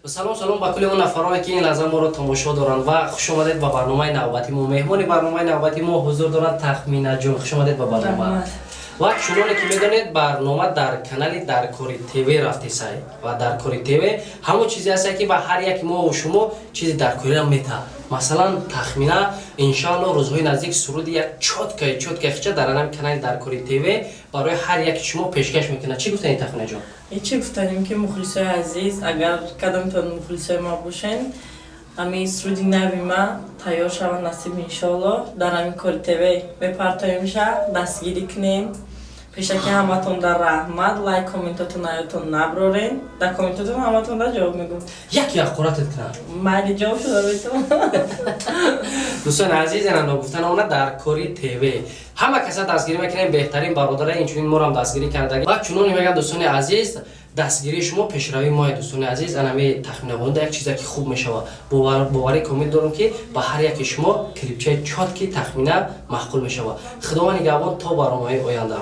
Салом, салом ба кулли он нафароне, ки ин лаҳза моро тамошо доранд, ва хуш омадед ба барномаи навбати мо. Меҳмони барномаи навбати мо ҳузур доранд Тахминаҷон. Хуш омадед ба барнома. Ва чуноне ки медонед, барнома дар канали Даркори ТВ рафтесай ва Даркори ТВ ҳамон чизе ҳаста, ки ба ҳар яки мо шумо чизи даркориро метаҳад. Масалан, Тахмина иншоалло рӯзҳои наздик суруди як чёткий чёткий хича дар анами канали Даркори ТВ барои ҳар яки шумо пешкаш мекунад. Чӣ гуфтанед, Тахминаҷон? Чӣ гуфтанем, ки мухлисои азиз, агар кадомтон мухлисои ма бошен, ҳамин суруди нави ма тайёр шавад, насиб, иншоалло, дар ҳамин Кори ТВ мепартоемша. Дастгирӣ кунем. Пешаки ҳаматон дар раҳмат. Лайк, комментотон наётон наброрен. Дар комментотон ҳаматон да ҷавоб мегӯм. Яке ҳақоратет кунад? Майли, ҷавоб шуда метавон. Дӯстони азиз, ина ногуфтан она, Даркори ТВ ҳама каса дастгирӣ мекунем, беҳтарин бародара инчунин морам дастгирӣ кардаги. Ва чуноне мегӯям, дӯстони азиз, дастгирии шумо пешравии моя. Дӯстони азиз, анами тахминабонда як чизе ки хуб мешавад, боварӣ комил дорам, ки ба ҳар яки шумо клипчаи чёткий Тахмина маъқул мешавад. Худованд нигаҳбон то барномаи оянда.